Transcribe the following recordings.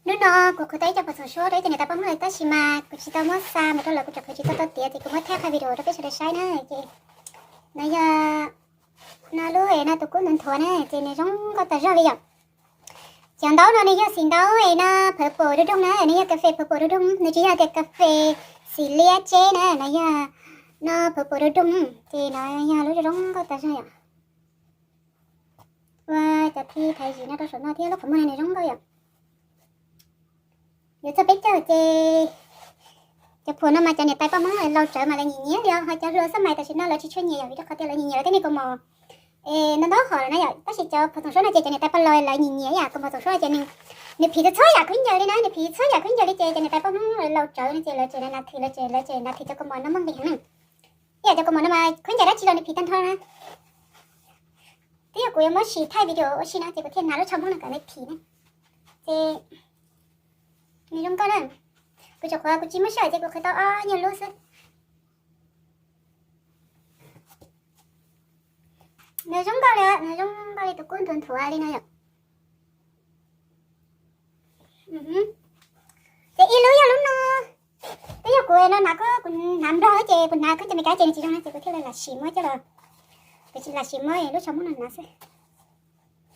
Hnub no kuv qhwv tau ib co pos txoom suab rau ib co niam tais poj Hmoob lawv tab sis mas kuv tsis tau muab xa mus rau lawv, kuv tsuas qhwv tsis tau tau tiav ces kuv muab thaij qhov video rau peb sawv daws saib na. Ces no yog, no lub es no tus kub nthuav nthuav na ces nws zoo nkauj tas zog li yom. Cov ntaub no nws yog xim ntaub es no purple dub doog na, nws yog kas fes purple dub doog, nws tsis yog tias kas fes xim liab tseb na, no yog no purple dub doog, ces no yog lub zoo nkauj tas zog yom. Ua cov thi thaiv zim no rau saum no thiab, lub qhov muag no nws zoo nkauj yom. Yuav txog peb caug ces cov phuam no mas cov niam tais poj Hmoob laus tsawv mas lawv nyiam nyiam li os, ho cov hluas xab mais tam sim no lawv tsis tshua nyiam yom, vim rau qhov tias lawv nyiam nyiam lawv tej me kaus mom ntau ntau hom lawm na yom. Tab sis cov pos txoom suab no ces cov niam tais poj laus lawv nyiam nyiam yam kaus mom txoom suab ces nws, nws phim txhua yam khaub ncaws li na, nws phim txhua yam khaub ncaws li ces cov niam tais poj Hmoob laus tsawv no ces lawv tseem na thi, lawv tseem, lawv tseem na thi cov kaus mom no muaj nqis heev na. Ib yam cov kaus mom no mas khaub ncaws dab tsi los nws phim tag nrho na. Twb yog kuv yuav muab sim thaij video ua si no ces kuv thiaj hnav lub tsho Hmoob no kom nws phim na. Ces nws zoo nkauj na. Kuv tsuas qhuav kuv tsis muaj sij hawm ces kuv qhwv tau ob nyuag lub xwb. Nws zoo nkauj li, nws zoo nkauj li tus kub nthuav nthuav li no yom. Ces ib lub yog lub no, twb yog kuv no hnav, kuv hnav nrog ces kuv hnav khaub ncaws Meskas ces nws tsis zoo na ces kuv thiaj li lam sim muab coj los, kuv lam sim muab lub tsho Hmoob no hnav xwb.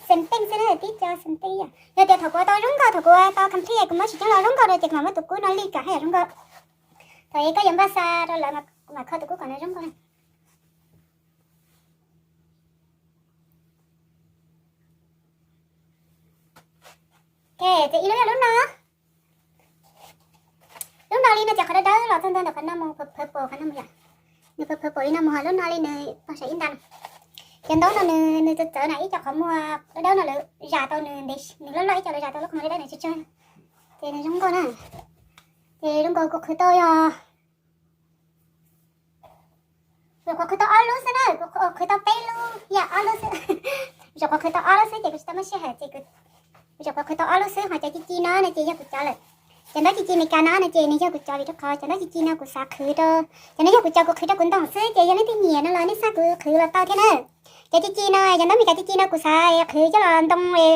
Xeem teej xwb na, tib co xeem teej yom. Yog tias thaum kuv ua tau zoo nkauj, thaum kuv ua tau complete kuv muab tsis coob los zoo nkauj rau ces kuv mam muab tus kub no li kom haj yam zoo nkauj. Thaum koj yuav npaj xa rau lawv mas kuv mam kho tus kub kom nws zoo nkauj. Ok, ces ib lub yog lub no. Lub no li no ces qhov dawb dawb los txog ntawm qhov no mus purple, qhov no mus yom. Nws purple li no mus ho lub no li nws pog saum ib nta. Cov ntaub no nws, nws txawv txawv na, ib co qhov muag dawb dawb no lawv zam tau nws ntev, nws loj loj ib co lawv zam tau lub qhov muag dawb dawb nws tsawg tsawg. Ces nws zoo nkauj na. Ces zoo nkauj kuv qhwv tau yog, kuv qhwv tau ob lub xwb na, kuv qhwv tau peb lub yog ob lub xwb. Kuv tsuas qhwv tau ob lub xwb ces kuv tsis tau muaj sij hawm ces kuv, kuv tsuas qhwv tau ob lub xwb, ho cov ci ci no no ces yog kuv cov lawm. Cov ntaub ci ci Meskas no no ces nws yog kuv cov vim rau qhov cov ntaub ci ci no kuv xav qhwv rau, cov no yog kuv cov kuv qhwv rau kuv ntoo xwb ces yog leej twg nyiam no los nej xaj kuv qhwv los tau thiab na. Cov ci ci no, cov ntaub Meskas ci ci no kuv xav qhwv coj los ntoo.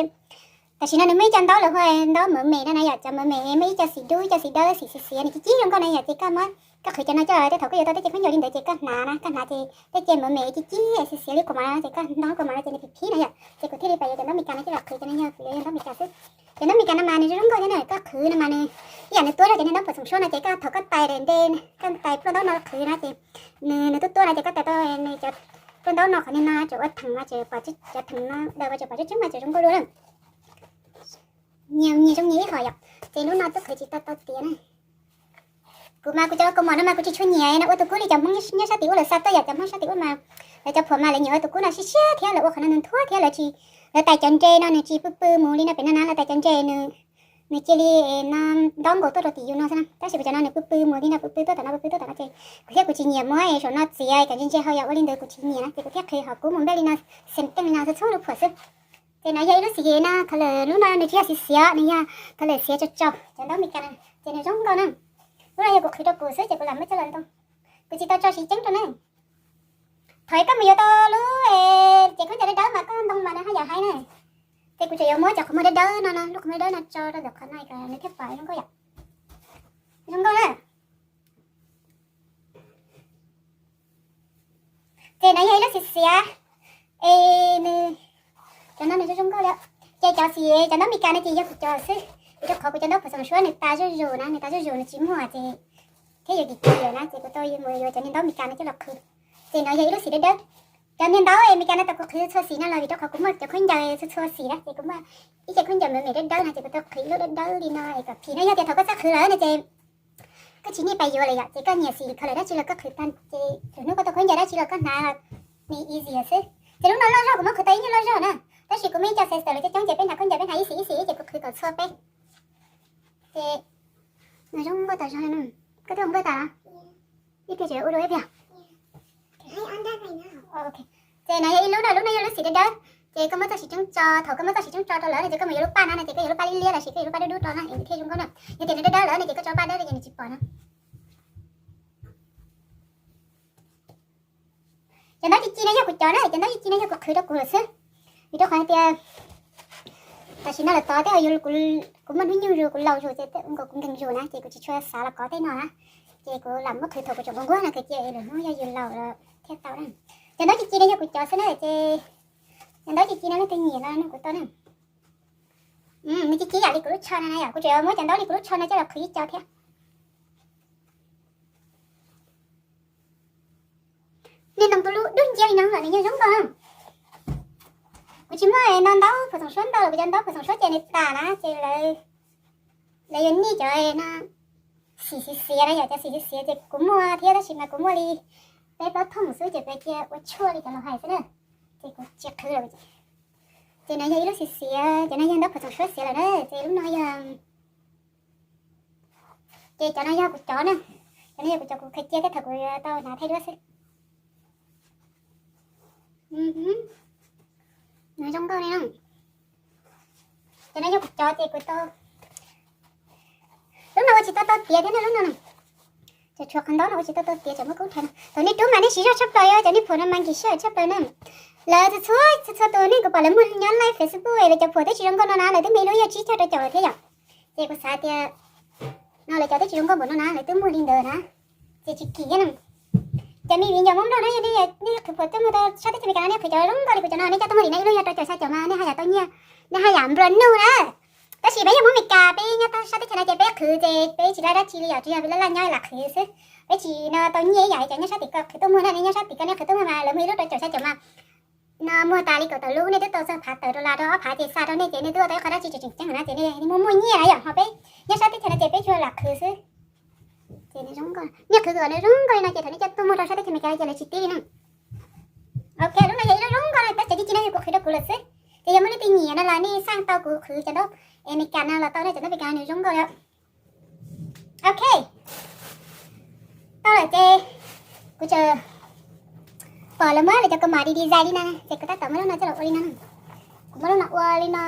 Tam sim no nws muaj ib co ntaub lawv hu ntaub mov mem no na yom, cov mov mem muaj ib co xim dub ib co xim dawb xim xiav xiav nws ci ci zoo nkauj na yom, ces koj muab, koj qhwv cov no coj los tej thaum koj yuav tau tej ce khaub ncaws li ntawd ces koj hnav na, koj hnav ces tej ce mov mem ci ci xiav xiav li kaus mom no ces koj ntoo lub kaus mom no ces nws phim phim na yom, ces kuv thiaj li pais yuav cov ntaub Meskas no coj los qhwv, cov no yog kuv yuav yog ntaub Meskas xwb. Cov ntaub Meskas no mas nws zoo nkauj thiab na, koj qhwv no mas nws ib yam nws tuab zog cov niag ntaub pos txoom suab no ces koj thaum koj tais nte, koj tais pluaj ntaub no qhwv no ces nws, nws tuab tuab no ces koj tais tau nws cov pluaj ntaub no qhov niag no tseem ua theem no tseem pom, cov theem no daws mas tseem pom tseeb tseeb mas tseem zoo nkauj dua na. Nyias, nyias zoo nyias ib hom yom. Ces lub no twb qhwv tsis tau tau tiav na. Kuv mas kuv cov kaus mom no mas kuv tsis tshua nyiam no, ua tus kub li cov Hmoob nyob sab tim ub lawv xa tuaj yom, cov Hmoob sab tim ub mas lawv cov phuam mas lawv nyiam ua tus kub no siab siab thiab lawv ua qhov no nws nthuav thiab lawv tsis, lawv tais cov ntses no nws tsis pw pw mus li no pem no na, lawv tais cov ntses nws, nws cia li no ntaub nkaus tuaj rau tim yus no xwb na, tab sis kuv cov no nws pw pw mus li no pw pw tuaj tom no pw pw tuaj tom no ces kuv thiab kuv tsis nyiam muab saum no txiav kom ntse ntse hau yom, ua li ntawd kuv tsis nyiam na ces kuv thiaj qhwv hom kub mus npej li no, xeem teej li no txhua txhua lub phuam xwb. Ces no yog ib lub xim no color, lub no nws tsis yog xim xiav, nws yog color xiav tsaus tsaus, cov ntaub Meskas no ces nws zoo nkauj na. Lub no yog kuv qhwv rau kuv xwb ces kuv lam muab coj los ntoo, kuv tsis tau tso siv ceeb rau na. Thaum koj mus yuav tau lub ces khaub ncaws dawb dawb mas koj ntoo mas nws haj yam hais na. Ces kuv tseem yuav muab cov qhov muag dawb dawb no no, lub qhov muag dawb dawb no tso rau ntawm qhov no kom nws thiaj pom zoo nkauj yom. Zoo nkauj na. Ces no yog ib lub xim xiav, es nws, cov no nws zoo zoo nkauj li. Ces cov xim, cov ntaub Meskas no ces yog kuv cov xwb, vim rau qhov kuv cov ntaub pos txoom suab nws tas zuj zus na, nws tas zuj zus nws tsis muag ces thiab yuav kim kim na ces kuv tau mus yuav cov niag ntaub Meskas no coj los qhwv. Ces no yog ib lub xim dawb dawb. Cov niag ntaub Meskas no tau kuv qhwv txhua xim no los vim rau qhov kuv muaj cov khaub ncaws txhua txhua xim na ces kuv muaj ib ce khaub ncaws me me dawb dawb no ces kuv tau qhwv ib lub dawb dawb li no es kom phim no. Yog tias thaum koj txawj qhwv lawm no ces koj tsis nij pais yuav lawm yom, ces koj nyiam xim color dab tsi los koj qhwv tag ces lwm hnub koj tau khaub ncaws dab tsi los koj hnav, nws easy xwb. Ces lub no loj zog kuv muab qhwv tau ib nyuag loj zog na, tab sis kuv muaj ib co sister lawv coob coob ces peb hnav khaub ncaws peb hnav ib xim ib xim ces kuv qhwv kom txhua peb. Ces nws zoo nkauj tas zog li no. Koj twb ua nkauj tas los? Ib pliag tseem ua dua ib pliag. Ces no yog ib lub no, lub no yog lub xim dawb dawb. Ces koj muab txoj siv tseeb tso, thaum koj muab txoj siv tseeb tso rau lawm no ces koj mus yuav lub paj no no ces koj yuav lub paj liab liab los sis koj yuav lub paj dub dub rau na es nws thiaj zoo nkauj na. Yog tias nws dawb dawb lawm no ces koj tso paj dawb ces nws tsis pom na. Cov ntaub ci ci no yog kuv cov na, cov ntaub ci ci no yog kuv qhwv rau kuv lawm xwb. Vim rau qhov hais tias Tam sim no lawm tod tej, kuv muaj hnub nyoog zus, kuv laus zus ces kuv nkeeg zus na ces kuv tsis tshua xav los kov tej no na. Ces kuv lam muab qhwv thaum kuv tseem nquag nquag no kawg cia es lwm hnub yog yus laus lawm thiaj tau na. Cov ntaub ci ci no yog kuv cov xwb na ces, cov ntaub ci ci no leej twg nyiam los nug kuv tau na. Nws ci ci yam li kuv lub tsho no na yom, kuv tseem yuav muab cov ntaub li kuv lub tsho no coj los qhwv ib co thiab. Nej ntoo tus lub dub nciab li no los nws yeej zoo nkauj. Kuv tsis muaj no ntaub phuam xoom suab ntau, kuv cov ntaub phuam xoom suab ces nws tas na ces lawv yuav nij cov no xim xiav xiav na yom, cov xim xiav xiav ces kuv muaj thiab tab sis mas kuv muaj li peb plaub thooj xwb ces peb cia ua tshuaj li cov laus hais xwb na. Ces kuv tsis qhwv lawm. Ces no yog ib lub xim xiav, cov no yog ntaub phuam xoom suab xiav lawm na, ces lub no yog, ces cov no yog kuv cov na, cov no yog kuv cov kuv khaws cia thiab thaum kuv tau hnav thaij duab xwb. Nws zoo nkauj li no. Cov no yog kuv cov ces kuv tau, lub no ua tsis tau tau tiav thiab na lub no. Cov tshuav qhov ntaub no ua tsis tau tau tiav, cov muaj koob rhais no. Thaum nej rub mas nej siv zog tshaj plaws, cov nej phuam no mas nkim sij hawm tshaj plaws na. Lawv txhua txhua txhua tus nej kuv pom lawv muag nyob live Facebook es lawv cov phuam twb tsis zoo nkauj no na, lawv twb muaj ib lub yog tsib caug rau caum lawm thiab yom. Ces kuv xav tias no lawv cov twb tsis zoo nkauj npaum no na, lawv twb muag li ntawd na. Ces tsis kim thiab na. Cov me viv ncaus Hmoob Nplog na, yog nej qhwv phuam tuaj muag rau sab teb chaws Amelikas no nej qhwv cov zoo nkauj li kuv cov no, nej coj tuaj muag li na ib lub yog rau caum xya caum mas nej haj yam tau nyiaj, nej haj yam nplua nuj na. Tab sis peb yog Hmoob Amelikas, peb nyob sab teb chaws no ces peb qhwv ces peb tsis laj dab tsi li yom, tsuas yog peb laj laj nyob lam qhwv xwb. Peb tsis no tau nyiaj ib yam cov nyob sab tim ko qhwv tuaj muag na, nej nyob sab tim ko nej qhwv tuaj muag mas lawv muag ib lub rau caum xya caum mas no muag tas li kaum tawm lub, nej twb tau txog phav tawm dollar rau ob phav ces xa rau nej ces nej twb ua tau ib qho dab tsi tseem tseem ceeb na ces nej muaj muaj nyiaj na yom, ho peb nyob sab teb chaws no ces peb tsuas lam qhwv xwb. Ces nws zoo nkauj, nej qhwv kom nws zoo nkauj li no ces thaum nej coj tuaj muag rau sab teb chaws Amelikas ces lawv tsis tib li na. Ok, lub no yog ib lub zoo nkauj na, tab cov ci ci no yog kuv qhwv rau kuv lawm xwb. Ces yog muaj leej twg nyiam no los nej xaj tau kuv qhwv cov ntaub Amelikas no los tau na, cov ntaub Amelikas nws zoo nkauj li. Ok, tau lawm ces kuv tseem pom lawv muab lawv cov kaus mom design li no ces kuv tab tom muab lub no coj los ua li no. Kuv muab lub no ua li no,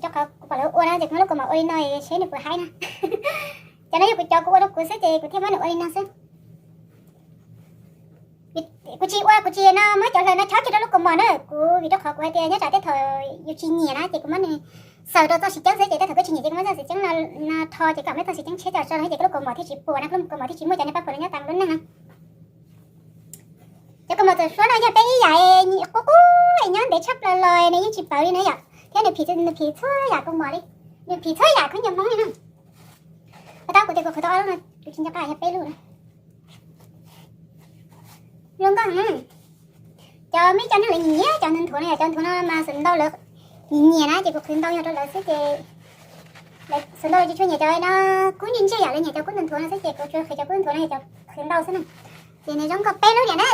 rau qhov kuv pom lawv ua no ces kuv muab lub kaus mom ua li no seb nws puas haib na. Cov no yog kuv cov kuv ua rau kuv xwb ces kuv thiaj muab nws ua li no xwb. Kuv tsis ua, kuv tsis no muab cov hlaws no chob kiag rau lub kaus mom na, kuv vim rau qhov kuv hais tias nyob tsam tej thaum yus tsis nyiam na ces kuv muab nws xaws rau txoj siv ceeb xwb ces tej thaum koj tsis nyiam ces koj muab txoj siv ceeb no rho ces kom muab txoj siv ceeb tshiab coj tso ces kuv lub kaus mom thiaj tsis puas na, kuv lub kaus mom thiaj tsis muaj cov niag paj phuam no nyob tas lub neej na. Cov kaus mom txawm suab no yog peb ib yam qub qub nyob ntev tshaj plaws los nws yeej tsis pawv li na yom, thiab nws phim, nws phim txhua yam kaus mom li, nws phim txhua yam khaub ncaws Hmoob li na. Tab kuv tias kuv qhwv tau ob lub no, kuv tsis nco qab yog peb lub na. Zoo nkauj heev. Cov me cov neeg lawv nyiam nyiam cov nthuav nthuav no yom, cov nthuav no mas xav ntau lawv nyiam nyiam na ces kuv qhwv ntau yog rau lawv xwb ces xav ntau lawv tsis tshua nyiam cov no kub ntsej ntsej yam, lawv nyiam cov kub nthuav nthuav no xwb ces kuv tsuas qhwv cov kub nthuav no yog cov qhwv ntau xwb na. Ces nws zoo nkauj peb lub niam na.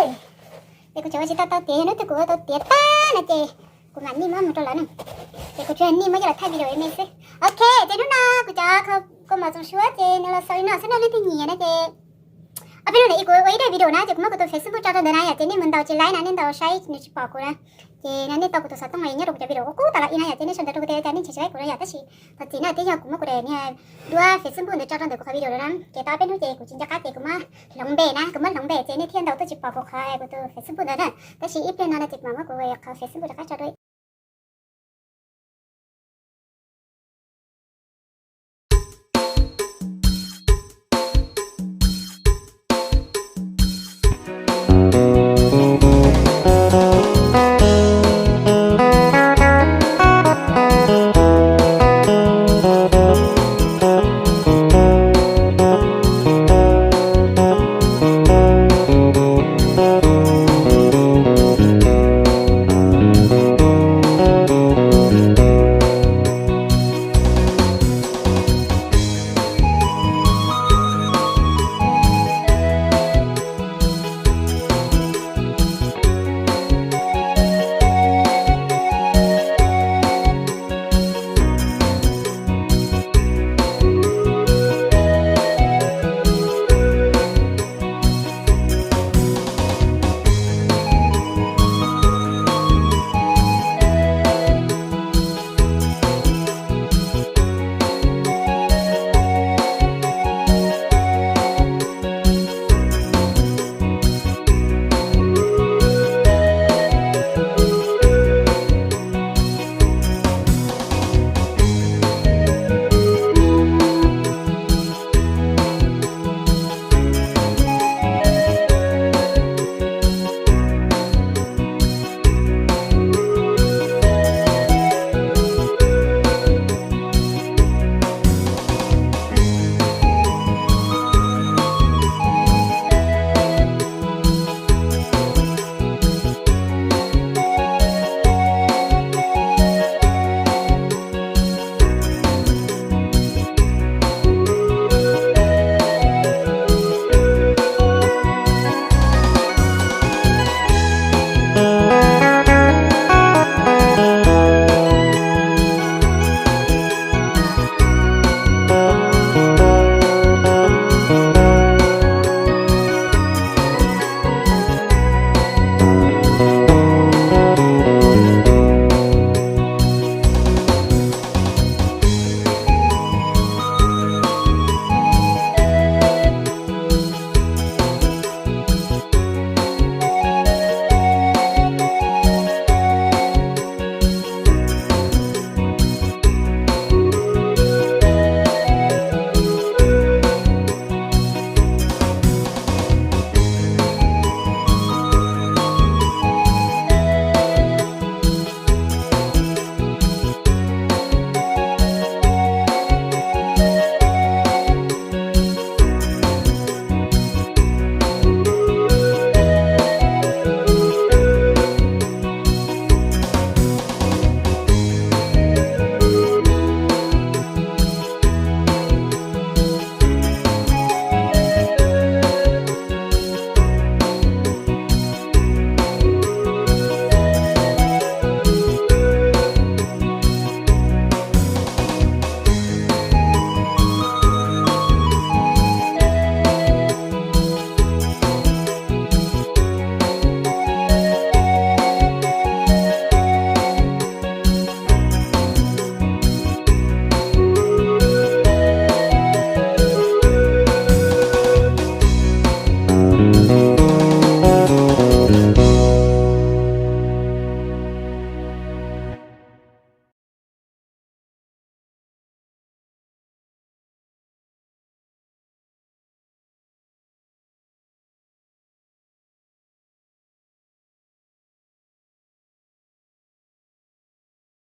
Ces kuv tseem ua tsis tau tau tiav, yog hnub twg kuv ua tau tiav tag no ces kuv mam nij muab mus rau lawv na. Ces kuv tsuas nij muab coj los thaij video me xwb. Ok, ces hnub no kuv cov kaus mom txoos suab ces nws los xaus li no xwb na, leej twg nyiam no ces ob peb hnub ntawd kuv ua ib daim video na ces kuv muab kuv tus Facebook tso rau ntawd na yom, ces nej mus ntaus tsis laib na, nej ntaus saib nws tsis pom kuv na. Ces no nej tau kuv tus xov tooj nyob rau kuv cov video qub qub tas los i na yom, ces nej sawv ntawd rau kuv tias cas nej tsis saib kuv no yom, tab sis thov txim na, twb yog kuv muab kuv daim niag duab Facebook ntawd tso rau ntawm kuv qhov video lawm na, ces tau ob peb hnub ces kuv tsis nco qab ces kuv muab hloov npe na, kuv muab hloov npe ces nej thiaj ntaus tuaj tsis pom kuv qhov kuv tus Facebook ntawd na. Tab sis ib pliag no no ces kuv mam muab kuv qhov Facebook rov qab tso rau